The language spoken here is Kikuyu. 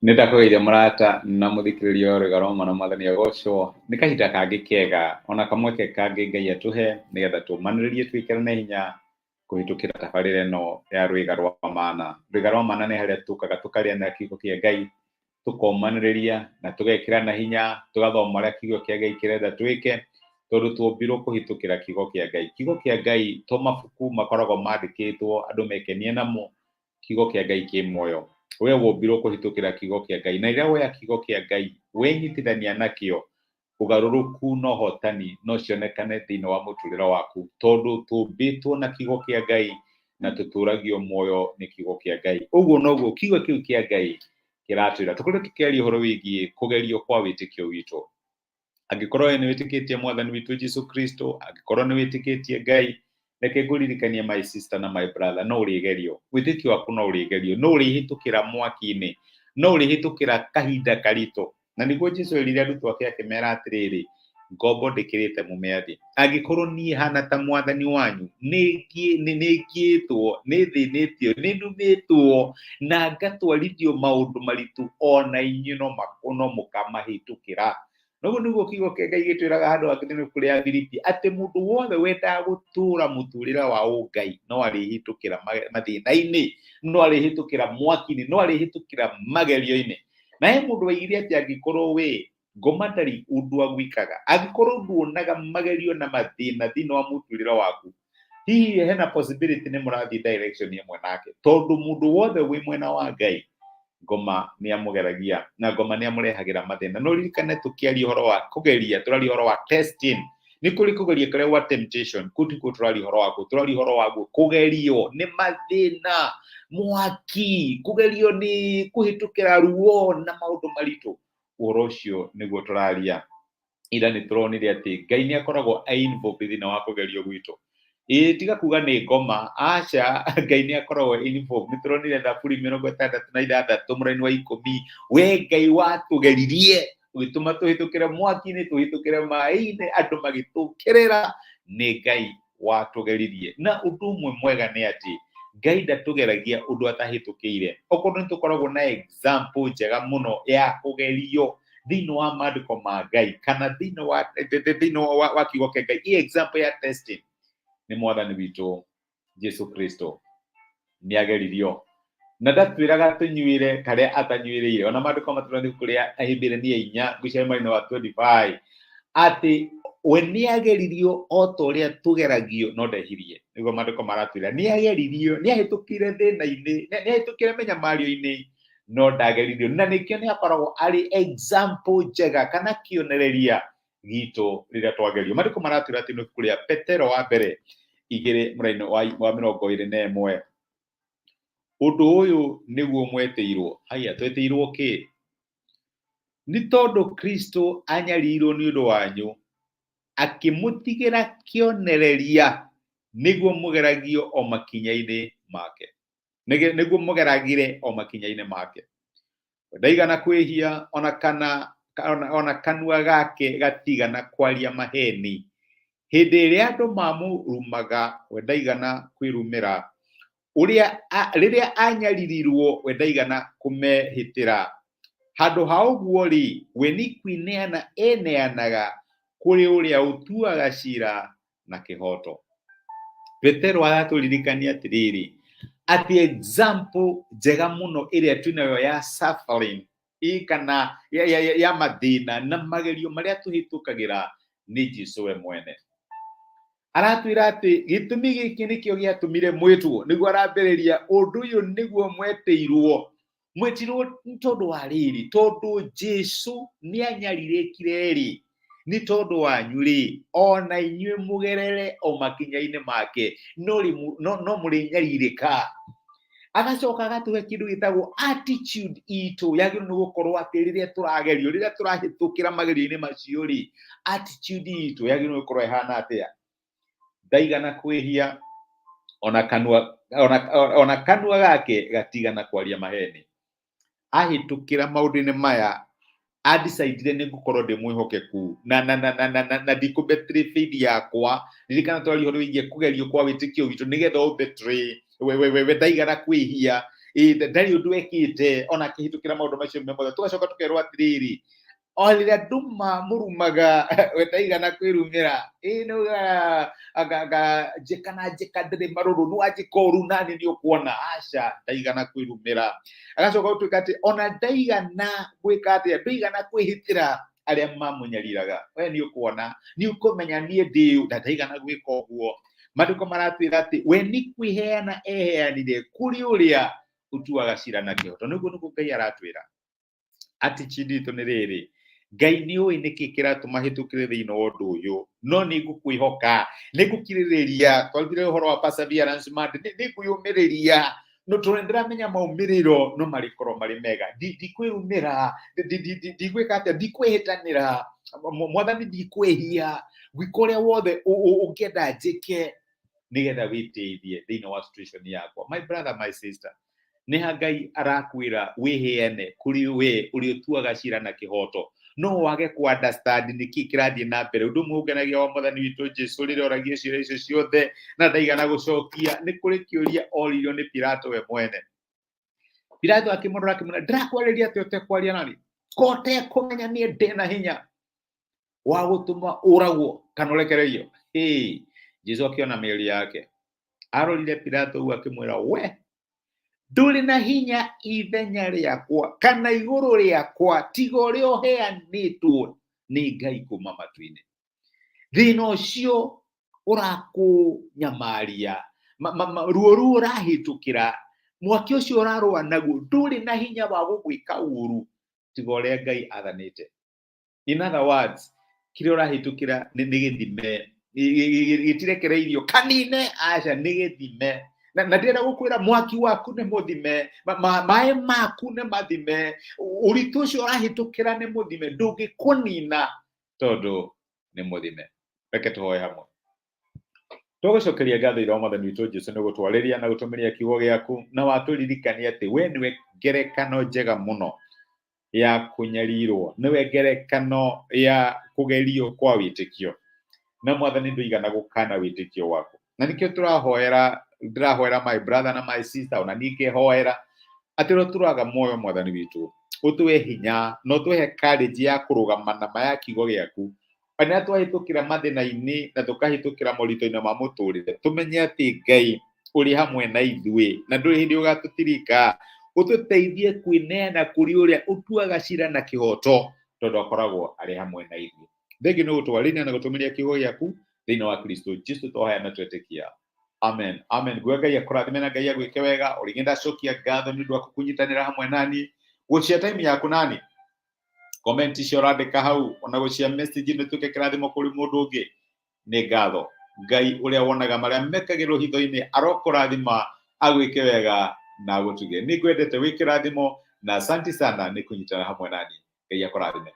Nĩ ndakũgeithia mũrata na mũthikĩrĩria wa Rwĩga rwa Mwana Mwathani agocwo. Nĩ kahinda kangĩ kega ona kamweke kangĩ Ngai atũhe nĩgetha tũmanĩrĩrie twĩkĩrane hinya kũhĩtũkĩra tabarĩra ĩno ya Rwĩga rwa Mana. Rwĩga rwa Mana nĩ harĩa tũkaga tũkarĩanĩra kiugo kĩa Ngai, tũkomanĩrĩria na tũgekĩrana hinya, tũgathoma ũrĩa kiugo kĩa Ngai kĩrenda twĩke, tondũ twombirwo kũhĩtũkĩra kiugo kĩa Ngai. Kiugo kĩa Ngai to mabuku makoragwo mandĩkĩtwo andũ mekenie namo, kiugo kĩa Ngai kĩ muoyo. We wombirwo kũhĩtũkĩra kiugo kĩa Ngai, na rĩrĩa woya kiugo kĩa Ngai wenyitithania nakĩo, ũgarũrũku na ũhotani no cionekane thĩinĩ wa mũtũrĩre waku, tondũ tũmbĩtwo na kiugo kĩa Ngai na tũtũragio muoyo nĩ kiugo kĩa Ngai. Ũguo noguo kiugo kĩu kĩa Ngai kĩratwĩra. Tũkoretwo tũkĩaria ũhoro wĩgiĩ kũgerio kwa wĩtĩkio witũ. Angĩkorwo we nĩ wĩtĩkĩtie Mwathani witũ Jesu Kristo, angĩkorwo nĩ wĩtĩkĩtie Ngai, reke ngũririkanie my sister na my brother, no ũrĩgerio. Wĩtĩkio waku no ũrĩgerio, no ũrĩhĩtũkĩra mwaki-inĩ, no ũrĩhĩtũkĩra kahinda karitũ. Na nĩguo Jesu erire arutwo ake akĩmera atĩrĩrĩ, ngombo ndĩkĩrĩte mũmĩathi. Angĩkorwo niĩ hana ta mwathani wanyu, nĩ ngĩtwo, nĩ thĩnĩtio, nĩ numĩtwo, na ngatwarithio maũndũ maritũ, ona inyuĩ no mũkamahĩtũkĩra. Noguo nĩguo kiugo kĩa Ngai gĩtwĩraga handũ hangĩ thĩinĩ wa ibuku rĩa Filipi, atĩ mũndũ wothe wendaga gũtũũra mũtũũrĩre wa ũngai no arĩhĩtũkĩra mathĩna-inĩ, no arĩhĩtũkĩra mwaki-inĩ, no arĩhĩtũkĩra magerio-inĩ. Na he mũndũ waigire atĩ angĩkorwo we ngoma ndarĩ ũndũ agwĩkaga, angĩkorwo nduonaga magerio na mathĩna thĩinĩ wa mũtũũrĩre waku, hihi hena possibility nĩ mũrathiĩ direction ĩmwe nake, tondũ mũndũ wothe wĩ mwena wa Ngai ngoma nĩ amũgeragia na ngoma nĩ amũrehagĩra mathĩna. No ririkane tũkĩaria ũhoro wa kũgeria, tũraria ũhoro wa testing. Nĩ kũrĩ kũgeria kũrĩa gwa temptation, kũu tikuo tũraria ũhoro wakuo, tũraria ũhoro waguo kũgerio nĩ mathĩna, mwaki, kũgerio nĩ kũhĩtũkĩra ruo na maũndũ maritũ. Ũhoro ũcio nĩguo tũraria. Ira nĩ tũronire atĩ Ngai nĩ akoragwo e involved thĩinĩ wa kũgerio gwitũ. Ĩĩ tiga kuga nĩ ngoma, aca, Ngai nĩ akoragwo involved. Nĩ tũronire Thaburi 66 mũraini wa 10, we Ngai watũgeririe ũgĩtũma tũhĩtũkĩre mwaki-inĩ, tũhĩtũkĩre maĩ-inĩ, andũ magĩtũkĩrĩra, nĩ Ngai watũgeririe. Na ũndũ ũmwe mwega nĩ atĩ Ngai ndatũgeragia ũndũ atahĩtũkĩire. Okorwo nĩ tũkoragwo na example njega mũno ya kũgerio thĩinĩ wa maandĩko ma Ngai kana thĩinĩ wa thĩinĩ wa kiugo kĩa Ngai, i example ya testing nĩ Mwathani witũ Jesu Kristo. Nĩ ageririo na ndatwĩraga tũnyuĩre karĩa atanyuĩrĩire. Ona maandĩko matũra ibuku rĩa Ahibirania 4 ngwĩciria mwena wa 25 atĩ we nĩ ageririo o ta ũrĩa tũgeragio no ndehirie. Nĩguo maandĩko maratwĩra nĩ ageririo, nĩ ahĩtũkire thĩna-inĩ, nĩ ahĩtũkire mĩnyamario-inĩ no ndageririo. Na nĩkĩo nĩ akoragwo arĩ example njega kana kĩonereria gitũ rĩrĩa twagerio. Maandĩko maratwĩra atĩ nĩ ibuku rĩa Petero wa mbere 2 mũraini wa 21, ũndũ ũyũ nĩguo mwetĩirwo. Haiya, twetĩirwo kĩ? Nĩ tondũ Kristo anyarirwo nĩ ũndũ wanyu, akĩmũtigĩra kĩonereria nĩguo mũgeragio o makinya-inĩ make. Nĩguo mũgeragĩre o makinya-inĩ make. Ndaigana kwĩhia ona kana ona kanua gake gatigana kwaria maheni. Hĩndĩ ĩrĩa andũ mamũrumaga, we ndaigana kwĩrumĩra. Ũrĩa rĩrĩa anyaririrwo, we ndaigana kũmehĩtĩra. Handũ ha ũguo-rĩ, we nĩ kwĩneana eneanaga kũrĩ ũrĩa ũtuaga cira na kĩhoto. Petero aratũririkania atĩrĩrĩ, atĩ example njega mũno ĩrĩa twĩnayo ya suffering ĩ kana ya mathĩna na magerio marĩa tũhĩtũkagĩra nĩ Jesu we mwene. Aratwĩra atĩ gĩtũmi gĩkĩ nĩkĩo gĩatũmire mwĩtwo, nĩguo arambĩrĩria ũndũ ũyũ nĩguo mwetĩirwo. Mwetirwo nĩ tondũ wa rĩrĩ, tondũ Jesu nĩ anyarirĩkire rĩ, nĩ tondũ wanyu rĩ, ona inyuĩ mũgerere o makinya-inĩ make, no mũrĩnyarirĩka. Agacoka agatũhe kĩndũ gĩtagwo attitude itũ, yagĩrĩirwo nĩ gũkorwo atĩ rĩrĩa tũragerio, rĩrĩa tũrahĩtũkĩra magerio-inĩ macio rĩ, attitude itũ yagĩrĩirwo nĩ gũkorwo ĩhana atĩa? Ndaigana kwĩhia, ona kanua gake gatigana kwaria maheni. Ahĩtũkĩra maũndũ-inĩ maya, adecidire nĩ ngũkorwo ndĩ mwĩhokeku na ndikũ betray faith yakwa. Ririkana twaria ũhoro wĩgiĩ kũgerio kwa wĩtĩkio witũ nĩgetha ũ betray we ndaigana kwĩhia. Ndarĩ ũndũ ekĩte ona akĩhĩtũkĩra maũndũ macio me mothe. Tũgacoka tũkerwo atĩrĩrĩ, o rĩrĩa andũ mamũrumaga we ndaigana kwĩrumĩra. Ĩ nĩ anga njĩka na njĩka ndĩrĩ marũrũ, nĩ wanjĩka ũru nani nĩ ũkuona. Aca, ndaigana kwĩrumĩra. Agacoka gũtuĩka atĩ ona ndaigana gwĩka atĩa, ndaigana kwĩhĩtĩra arĩa mamũnyariraga. We nĩ ũkuona, nĩ ũkũmenya niĩ ndĩũ, na ndaigana gwĩka ũguo. Maandĩko maratwĩra atĩ we nĩ kwĩheana eheanire kũrĩ ũrĩa ũtuaga cira na kĩhoto. Nĩguo nĩguo Ngai aratwĩra attitude itũ nĩ rĩrĩ, Ngai nĩ ũĩ nĩkĩ kĩratũma hĩtũkĩre thĩinĩ wa ũndũ ũyũ, no nĩ ngũkwĩhoka, nĩ ngũkirĩrĩria. Twarutire ũhoro wa perseverance Monday, nĩ ngwĩyũmĩrĩria, no tondũ nĩndĩramenya maumĩrĩro no marĩkorwo marĩ mega. Ndikwĩrumĩra, ndigwĩka atĩa, ndikwĩhĩtanĩra, Mwathani, ndikwĩhia, gwĩka ũrĩa wothe ũngĩenda njĩke nĩgetha wĩteithie thĩinĩ wa situation yakwa. My brother, my sister, nĩ ha Ngai arakwĩra wĩheane kũrĩ we ũrĩa ũtuaga cira na kĩhoto? No wage ku understand nĩkĩ kĩrathiĩ na mbere. Ũndũ ũmwe ũngenagia wa Mwathani witũ Jesu rĩrĩa oragia ciũria icio ciothe na ndaigana gũcokia, nĩ kũrĩ kĩũria oririo nĩ Pilato we mwene. Pilato akĩmũrora akĩmwĩra, ndĩrakwarĩria atĩ ũtekwaria nani, ko ũtekũmenya niĩ ndĩna hinya wa gũtũma ũragwo kana ũrekererio? Hey, Jesu akĩona mĩario yake, arorire Pilato ũguo akĩmwĩra, we ndũrĩ na hinya ithenya rĩakwa kana igũrũ rĩakwa tiga ũrĩa ũheanĩtwo nĩ Ngai kuma matu-inĩ. Thĩna ũcio ũrakũnyamaria, ruo ruo ũrahĩtũkĩra, mwaki ũcio ũrarũa naguo, ndũrĩ na hinya wa gũgwĩka ũru tiga ũrĩa Ngai athanĩte. In other words, kĩrĩa ũrahĩtũkĩra nĩ gĩthime, gĩtirekereirio kanine, aca, nĩ gĩthime. Na ndĩrenda gũkwĩra mwaki waku nĩ mũthime, maĩ maku nĩ mathime, ũritũ ũcio ũrahĩtũkĩra nĩ mũthime, ndũngĩkũnina tondũ nĩ mũthime. Reke tũhoe hamwe. Tũgũcokeria ngatho ira Mwathani witũ Jesu nĩ gũtwarĩria na gũtũmĩria kiugo gĩaku, na watũririkania atĩ we nĩwe ngerekano njega mũno ya kũnyarirwo, nĩwe ngerekano ya kũgerio kwa wĩtĩkio, na Mwathani ndũigana gũkana wĩtĩkio waku. Na nĩkĩo tũrahoera, ndĩrahoera my brother na my sister, ona niĩ ngĩhoera atĩ ũrĩa tũraga muoyo Mwathani witũ ũtũhe hinya na ũtũhe courage ya kũrũgama na ma ya kiugo gĩaku. Ona twahĩtũkĩra mathĩna-inĩ na tũkahĩtũkĩra moritũ-inĩ ma mũtũrĩre, tũmenye atĩ Ngai ũrĩ hamwe na ithuĩ na ndũrĩ hĩndĩ ũgatũtirika. Ũtũteithie kwĩneana kũrĩ ũrĩa ũtuaga cira na kĩhoto, tondũ akoragwo arĩ hamwe na ithuĩ. Thengiũ nĩ gũtwarĩria na gũtũmĩria kiugo gĩaku thĩinĩ wa Kristo Jesu twahoya na twetĩkia. Amen. Amen. Nguga Ngai akũrathime na Ngai agwĩke wega. O rĩngĩ ndacokia ngatho nĩ ũndũ waku kũnyitanĩra hamwe nani, gũcia time yaku nani, comment icio ũrandĩka hau, ona gũcia message nĩ tuĩke kĩrathimo kũrĩ mũndũ ũngĩ. Nĩ ngatho. Ngai ũrĩa wonaga marĩa mekagĩrwo hitho-inĩ arokũrathima, agwĩke wega na agũtuge. Nĩ ngwendete, wĩ kĩrathimo, na asante sana nĩ kũnyitana hamwe nani. Ngai akũrathime.